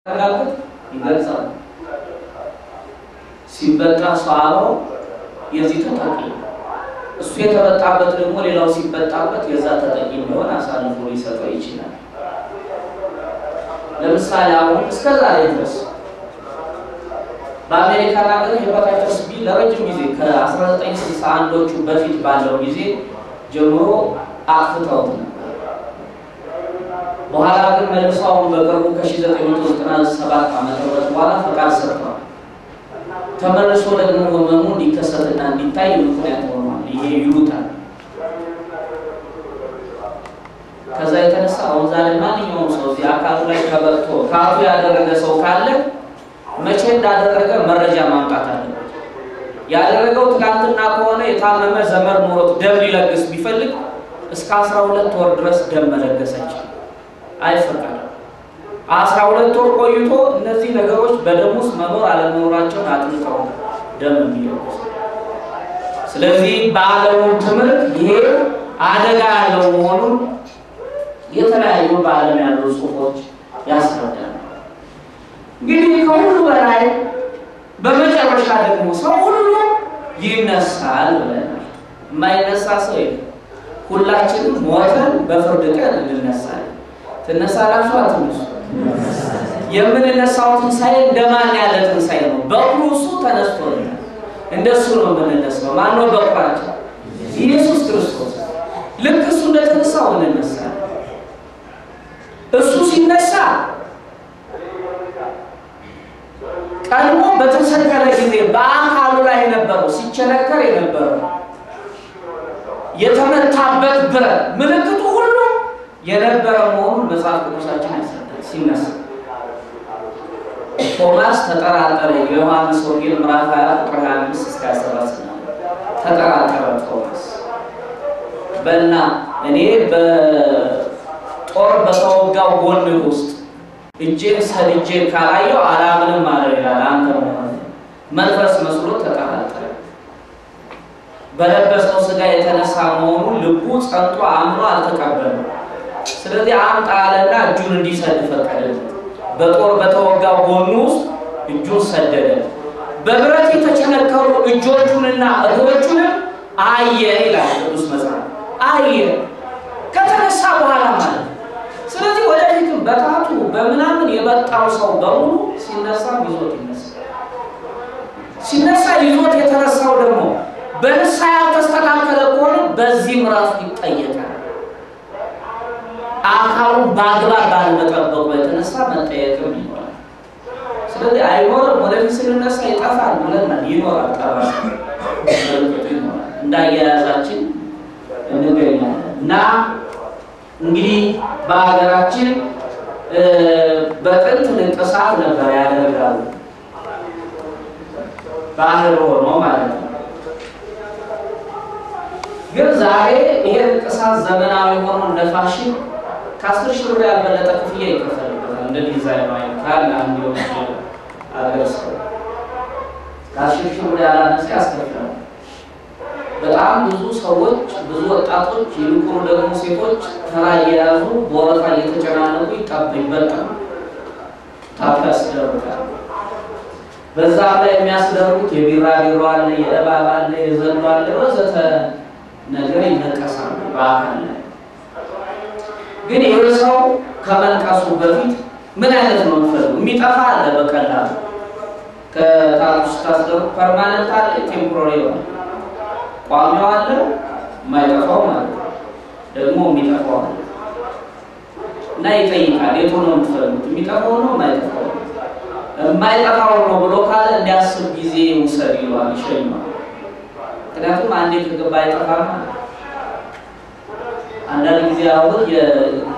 እንዳልኩት ይገልጻል። ሲበጣ ሰው የዚህ ተጠቂ እሱ የተበጣበት ደግሞ ሌላው ሲበጣበት የዛ ተጠቂ እንደሆነ አሳልፎ ሊሰጠው ይችላል። ለምሳሌ አሁን እስከ ዛሬ ድረስ በአሜሪካ ሀገር hepatitis B ለረጅም ጊዜ ከ1961ዎቹ በፊት ባለው ጊዜ ጀምሮ አጥፍተውት ነበር። በኋላ ግን መልሰው አሁን በቅርቡ ከ1997 ዓመተ ምህረት በኋላ ፈቃድ ሰጥተዋል። ተመልሶ ደግሞ ህመሙ እንዲከሰትና እንዲታይ ምክንያት ሆኗል። ይሄ ይሉታል። ከዛ የተነሳ አሁን ዛሬ ማንኛውም ሰው እዚህ አካሉ ላይ ተበጥቶ tattoo ያደረገ ሰው ካለ መቼ እንዳደረገ መረጃ ማምጣት አለበት። ያደረገው ትላንትና ከሆነ የታመመ ዘመድ ኖሮት ደም ሊለግስ ቢፈልግ እስከ 12 ወር ድረስ ደም መለገስ አይችልም፣ አይፈቀድም። 12 ወር ቆይቶ እነዚህ ነገሮች በደም ውስጥ መኖር አለመኖራቸውን አጥንተው ደም የሚለግስ። ስለዚህ በዓለሙ ትምህርት ይሄ አደጋ ያለው መሆኑን የተለያዩ በዓለም ያሉ ጽሑፎች ያስረዳሉ። እንግዲህ ከሁሉ በላይ በመጨረሻ ደግሞ ሰው ሁሉ ይነሳል ብለናል። የማይነሳ ሰው የለም። ሁላችንም ሞተን በፍርድ ቀን እንነሳለን። ትነሳላችሁ አትነሱ? የምንነሳው ትንሣኤ እንደማን ያለ ትንሣኤ ነው? በኩሩ እሱ ተነስቶልናል። እንደሱ ነው የምንነሳው። ማነው በኩራችን? ኢየሱስ ክርስቶስ። ልክ እሱ እንደተነሳው እንነሳለን። እሱ ሲነሳ ቀድሞ በተሰቀለ ጊዜ በአካሉ ላይ የነበረው ሲቸነከር የነበረው የተመታበት ብረት ምልክቱ ሁሉ የነበረ መሆኑን መጽሐፍ ቅዱሳችን ያስረዳል። ሲነሳ ቶማስ ተጠራጠረ። የዮሐንስ ወንጌል ምዕራፍ 20 ቁጥር 25 እስከ 27 ተጠራጠረ ቶማስ። በልና እኔ በጦር በተወጋው ጎን ውስጥ እጄን ሰድጄ ካላየው አላምንም አለ ይላል። አንተ መሆን መንፈስ መስሎ ተጠራጠረ። በለበሰው ስጋ የተነሳ መሆኑን ልቡ ጸንቶ አምኖ አልተቀበለም። ስለዚህ አምጣ አለና እጁን እንዲሰድ ፈቀደለት። በጦር በተወጋው ጎኑ ውስጥ እጁን ሰደደ። በብረት የተቸነከሩ እጆቹንና እግሮቹንም አየ ይላል ቅዱስ መጽሐፍ። አየ ከተነሳ በኋላ ማለት ነው። ስለዚህ ወደፊትም በጣቱ በምናምን የበጣው ሰው በሙሉ ሲነሳ ይዞት ይነሳል። ሲነሳ ይዞት የተነሳው ደግሞ በንስሐ ያልተስተካከለ ከሆነ በዚህም ራሱ ይጠየቃል። አካሉን በአግባብ ባለመጠበቁ የተነሳ መጠየቅም ይኖራል። ስለዚህ አይኖርም፣ ወደፊት ስንነሳ ይጠፋል ብለናል። ይኖራል፣ ጠባሳ ምልክቱ ይኖራል። እንዳያያዛችን እንገኛለን እና እንግዲህ በሀገራችን በጥንት ንቅሳት ነበር ያደርጋሉ፣ ባህል ሆኖ ማለት ነው። ግን ዛሬ ይሄ ንቅሳት ዘመናዊ ሆኖ እንደ ፋሽን ከ10 ሺህ ብር ያልበለጠ ክፍያ ይከፈልበታል። እንደ ዲዛይኑ አይነት ካለ አንድ የውጭ አገር ሰው ከ10 ሺህ ብር ያላነሰ ያስከፍላል። በጣም ብዙ ሰዎች፣ ብዙ ወጣቶች፣ ይልቁኑ ደግሞ ሴቶች ተራ እየያዙ በወረፋ እየተጨናነቁ ይበጣሉ፣ ታፕ ያስደርጋሉ። በዛም ላይ የሚያስደርጉት የቢራቢሮ አለ፣ የእባብ አለ፣ የዘንዶ አለ፣ ወዘተ ነገር ይነቀሳሉ በአካል ላይ። ግን ይህ ሰው ከመንቀሱ በፊት ምን አይነት ነው የምትፈልጉ? የሚጠፋ አለ በቀላሉ ከ tattoo ስታስደርጉ permanent አለ፣ temporary አለ፣ ቋሚው አለ፣ የማይጠፋው ማለት ነው፣ ደግሞ የሚጠፋው አለ እና ይጠይቃል። የቱ ነው የምትፈልጉት? የሚጠፋው ነው የማይጠፋው ነው? የማይጠፋው ነው ብሎ ካለ እንዲያስብ ጊዜ ውሰድ ይለዋል፣ ይሸኘዋል። ምክንያቱም አንዴ ከገባ አይጠፋም ማለት ነው። አንዳንድ ጊዜ አሁን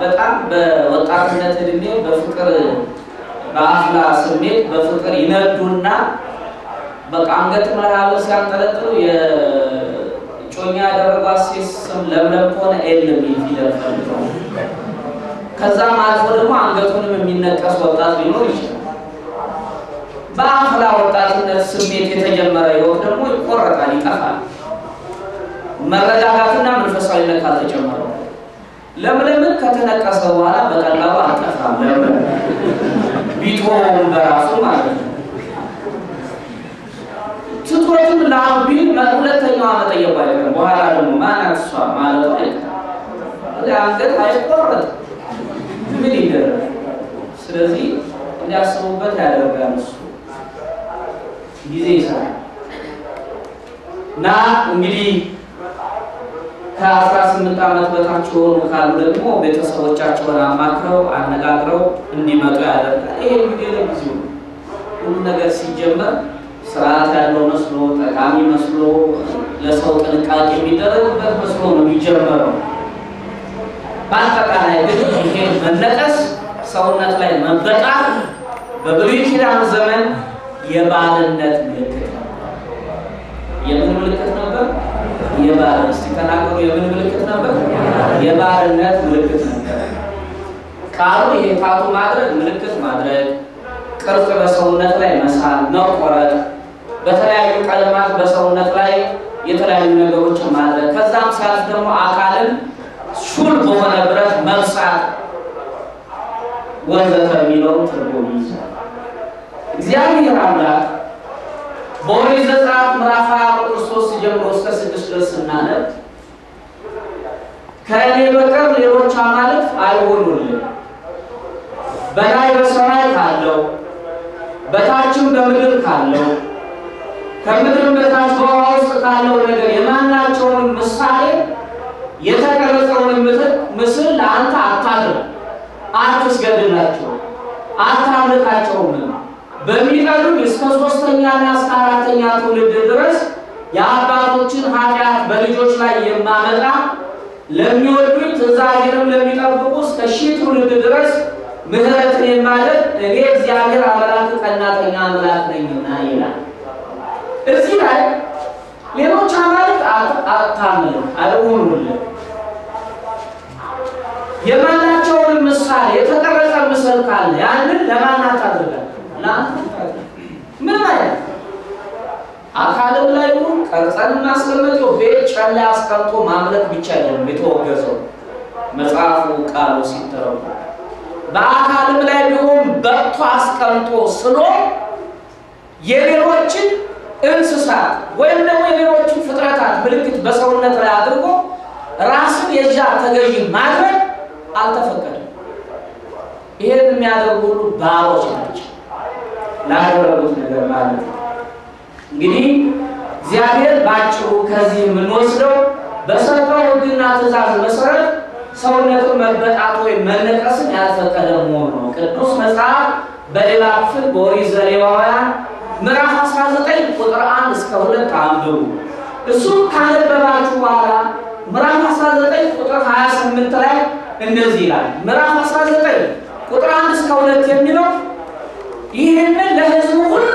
በጣም በወጣትነት እድሜ በፍቅር በአፍላ ስሜት በፍቅር ይነዱና በቃ አንገትም ላይ ሐብል ሲያንጠለጥሉ የእጮኛ ያደረጓት ሴት ስም ለምለም ከሆነ L የሚል ፊደል ፈልገው ከዛም አልፎ ደግሞ አንገቱንም የሚነቀስ ወጣት ሊኖር ይችላል። በአፍላ ወጣትነት ስሜት የተጀመረ ህይወት ደግሞ ይቆረጣል፣ ይጠፋል። መረጋጋትና መንፈሳዊነት ካልተጨመረው ለምለምን ከተነቀሰ በኋላ በቀላሉ አልጠፋም። ለምለም ቢቶውን በራሱ ማለት ነው። ትቶትም ላቢል ሁለተኛዋ መጠየቁ አይቀርም። በኋላ ደግሞ ማናት እሷ ማለቱ አይቀርም። አንገት አይቆረጥ ምን ይደረግ? ስለዚህ እንዲያስቡበት ያደርጋል። እሱ ጊዜ ይሰራል። እና እንግዲህ ከ18 ዓመት በታች የሆኑ ካሉ ደግሞ ቤተሰቦቻቸውን አማክረው አነጋግረው እንዲመጡ ያደርጋል። ይሄ እንግዲህ ለጊዜው ሁሉ ነገር ሲጀመር ስርዓት ያለው መስሎ ጠቃሚ መስሎ ለሰው ጥንቃቄ የሚደረግበት መስሎ ነው የሚጀመረው። በአጠቃላይ ግን ይሄ መነቀስ፣ ሰውነት ላይ መበጣት በብሉይ ኪዳን ዘመን የባርነት ምልክት ነበር። የምን ምልክት ነበር? የባርነት። እስቲ ተናገሩ። የምን ምልክት ነበር? የባርነት ምልክት ነበር። ቃሉ ይሄ ታቱ ማድረግ፣ ምልክት ማድረግ፣ ቅርጽ በሰውነት ላይ መሳል፣ መቆረጥ፣ በተለያዩ ቀለማት በሰውነት ላይ የተለያዩ ነገሮችን ማድረግ፣ ከዛም ሲያልፍ ደግሞ አካልን ሹል በሆነ ብረት መብሳት ወዘተ የሚለውን ትርጉም ይይዛል። እግዚአብሔር አምላክ በኦሪት ዘጸአት ምዕራፍ 20 ቁጥር 3 ጀምሮ እስከ 6 ድረስ ስናነብ ከእኔ በቀር ሌሎች አማልክት አይሆኑልህ፣ በላይ በሰማይ ካለው በታችም በምድር ካለው ከምድርም በታች በውሃ ውስጥ ካለው ነገር የማናቸውንም ምሳሌ የተቀረጸውን ምስል ለአንተ አታድርግ፣ አትስገድላቸው፣ አታምልካቸውም። በሚጠሉኝ እስከ 3ኛና እስከ 4ኛ ትውልድ ድረስ የአባቶችን ኃጢአት በልጆች ላይ የማመጣ ለሚወዱኝ ትእዛዜንም ለሚጠብቁ እስከ 1000 ትውልድ ድረስ ምሕረትን የማደርግ እኔ እግዚአብሔር አምላክ ቀናተኛ አምላክ ነኝና ይላል። እዚህ ላይ ሌሎች አማልክት አታምልክ፣ አይሆኑልህ፣ የማናቸውን ምሳሌ የተቀረጸ ምስል ካለ ያንን ለማን አታድርጋለህ? ለአንተ ምን ማለት አካልም ላይ ይሁን ቀርጸን ማስቀመጥ ቤት ጨላ አስቀምጦ ማምለክ ብቻ አይደለም የተወገዘው መጽሐፉ ቃሉ ሲተረጎም፣ በአካልም ላይ ቢሆን በቅቶ አስቀምጦ ስሎ የሌሎችን እንስሳት ወይም ደግሞ የሌሎችን ፍጥረታት ምልክት በሰውነት ላይ አድርጎ ራስን የዛ ተገዢ ማድረግ አልተፈቀደም። ይሄን የሚያደርጉ ሁሉ ባሮች ናቸው ላደረጉት ነገር ማለት ነው። እንግዲህ እግዚአብሔር ባጭሩ ከዚህ የምንወስደው በሰጠው ሕግና ትእዛዝ መሰረት ሰውነቱን መበጣት ወይም መነቀስን ያልፈቀደ መሆኑ ነው። ቅዱስ መጽሐፍ በሌላ ክፍል በኦሪት ዘሌዋውያን ምዕራፍ 19 ቁጥር 1 እስከ 2 አንብቡ። እሱም ካነበባችሁ በኋላ ምዕራፍ 19 ቁጥር 28 ላይ እንደዚህ ይላል። ምዕራፍ 19 ቁጥር 1 እስከ 2 የሚለው ይህንን ለሕዝቡ ሁሉ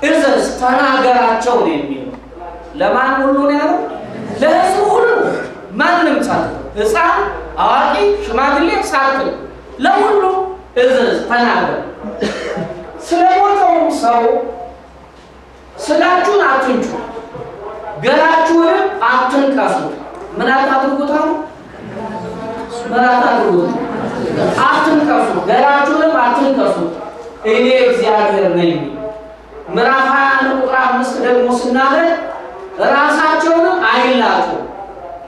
እዘዝ ተናገራቸው ነው የሚለው። ለማን ሁሉ ነው ያለው? ለሕዝቡ ሁሉ፣ ማንም ሳትል፣ ሕፃን፣ አዋቂ፣ ሽማግሌ ሳትል ለሁሉ እዘዝ ተናገር። ስለሞተውም ሰው ስጋችሁን አትንጩ፣ ገላችሁንም አትንቀሱ። ምን አታድርጉት አሉ? ምን አታድርጉት? አትንቀሱ፣ ገላችሁንም አትንቀሱ፣ እኔ እግዚአብሔር ነኝ። ምዕራፍ 21 ቁጥር 5 ደግሞ ስናነብ ራሳቸውንም አይላጩ፣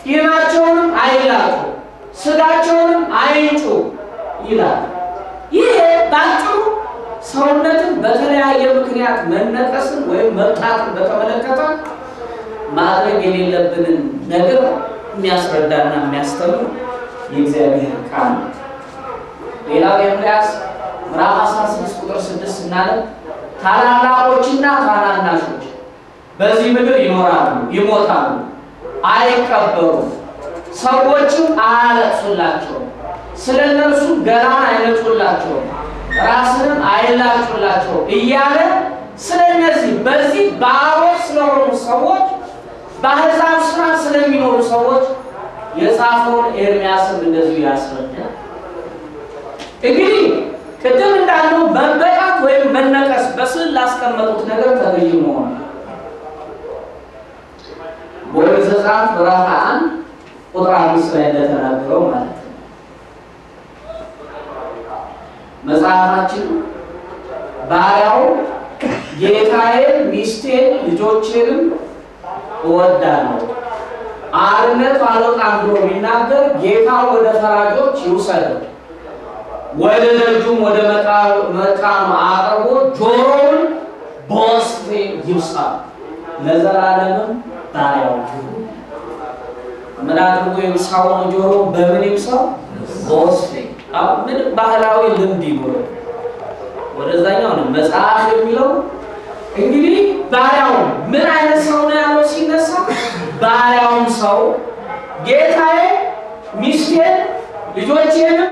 ጢማቸውንም አይላጩ፣ ስጋቸውንም አይንጩ ይላል። ይሄ ባጭሩ ሰውነትን በተለያየ ምክንያት መነቀስን ወይም መብጣትን በተመለከተ ማድረግ የሌለብንን ነገር የሚያስረዳና የሚያስተምር የእግዚአብሔር ቃል ነው። ሌላው ኤርምያስ ምዕራፍ 16 ቁጥር 6 ስናነብ ታላላቆችና ታናናሾች በዚህ ምድር ይኖራሉ፣ ይሞታሉ፣ አይቀበሩም፣ ሰዎችም አያለቅሱላቸውም፣ ስለ እነርሱ ገላን አይነጩላቸውም፣ ራስንም አይላጩላቸውም እያለ ስለነዚህ በዚህ ባሮች ስለሆኑ ሰዎች በአሕዛብ ስራ ስለሚኖሩ ሰዎች የጻፈውን ኤርምያስም እንደዚሁ ያስረዳል። እንግዲህ ቅድም እንዳልነው መበጣት ወይም መነቀስ በስዕል ላስቀመጡት ነገር ተገዢ መሆን በኦሪት ዘጸአት ምዕራፍ 1 ቁጥር 5 ላይ እንደተናገረው ማለት ነው። መጽሐፋችን ባሪያው ጌታዬን ሚስቴን ልጆቼንም እወዳለሁ አርነት አልወጣም ብሎ ቢናገር ጌታው ወደ ፈራጆች ይውሰደው፣ ወደ ደጁም ወደ መቃኑ አቅርቦ ጆሮውን በወስፌ ይብሳው፣ ለዘላለምም ባሪያው ይሁን። ምን አድርጎ ይብሳው ነው? ጆሮውን በምን ይብሳው? በወስፌ። አሁን ምንም ባህላዊ ልምድ ይኖረው ወደዛኛው ነው መጽሐፍ የሚለው። እንግዲህ ባሪያው ምን አይነት ሰው ነው ያለው ሲነሳ፣ ባሪያውም ሰው ጌታዬ ሚስቴን ልጆቼንም